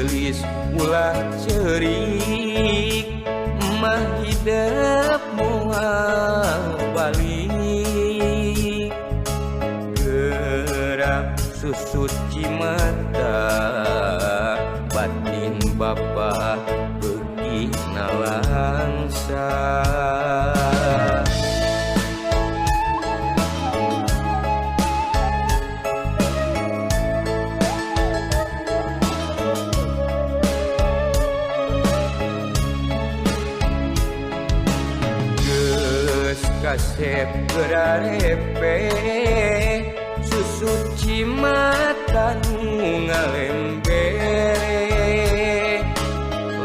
Geulis ulah ceurik mah hidep moal balik. Gerak susut cimata batin bapa beuki nalangsa. Kasep gerarepe susut cimata nu ngalembere.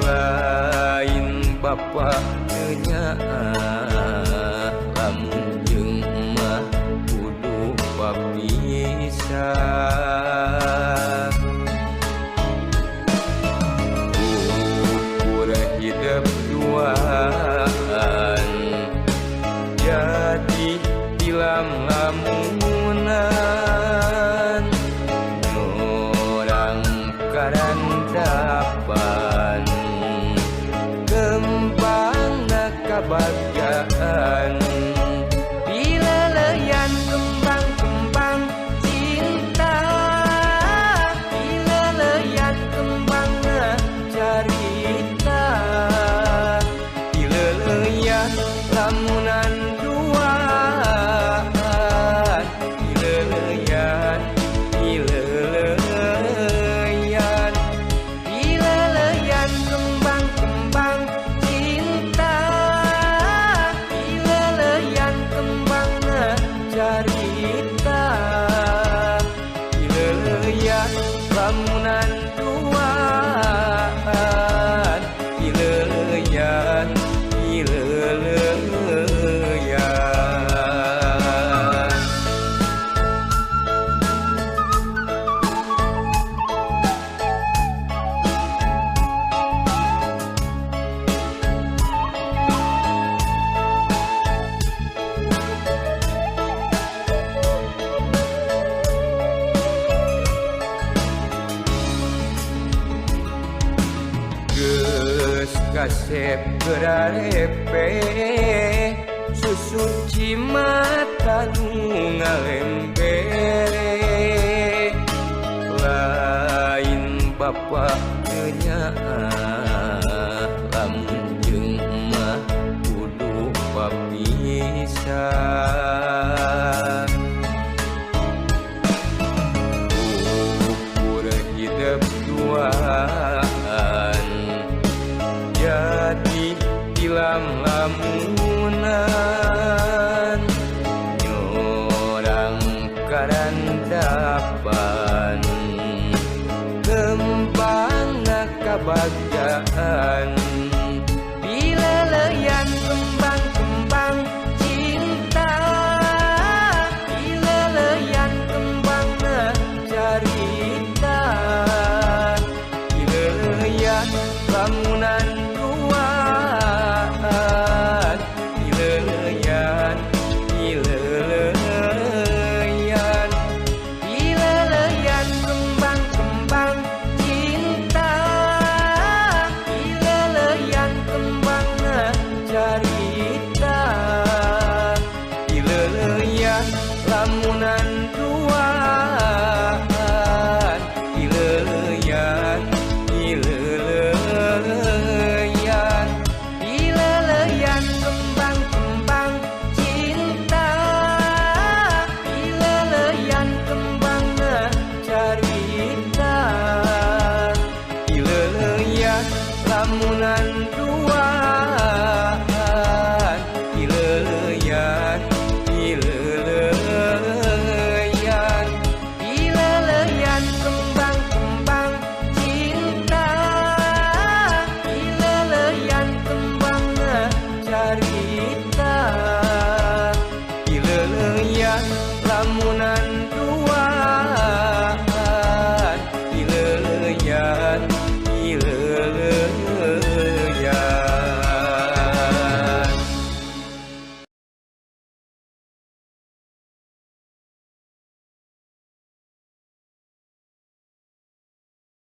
Lain bapa teu nyaah lamun jeung emak kudu papisah. Ukur hidep duaan jadi tilam lamunan, orang karandapan kembangna kabagjaan. Pileleyan kembang-kembang cinta, pileleyan kembangna carita, pileleyan lamunan duaan, pileleyan, pileleyan, pileleyan kembang-kembang cinta, pileleyan kembangna carita, pileleyan lamunan duaan, pileleyan, pileleyan. Geus kasep gerarepe susut cimata nu ngalembere. Lain bapa teu nyaah lamun jeung emak kudu papisah. Ukur hidep duaan jadi tilam lamunan, nyorang karandapan kembangna kabagjaan. Pileleyan kembang-kembang cinta, pileleyan kembangna carita, pileleyan lamunan duaan, pileleyan, pileleyan, pileleyan kembang-kembang cinta, pileleyan kembangna carita, pileleyan lamunan.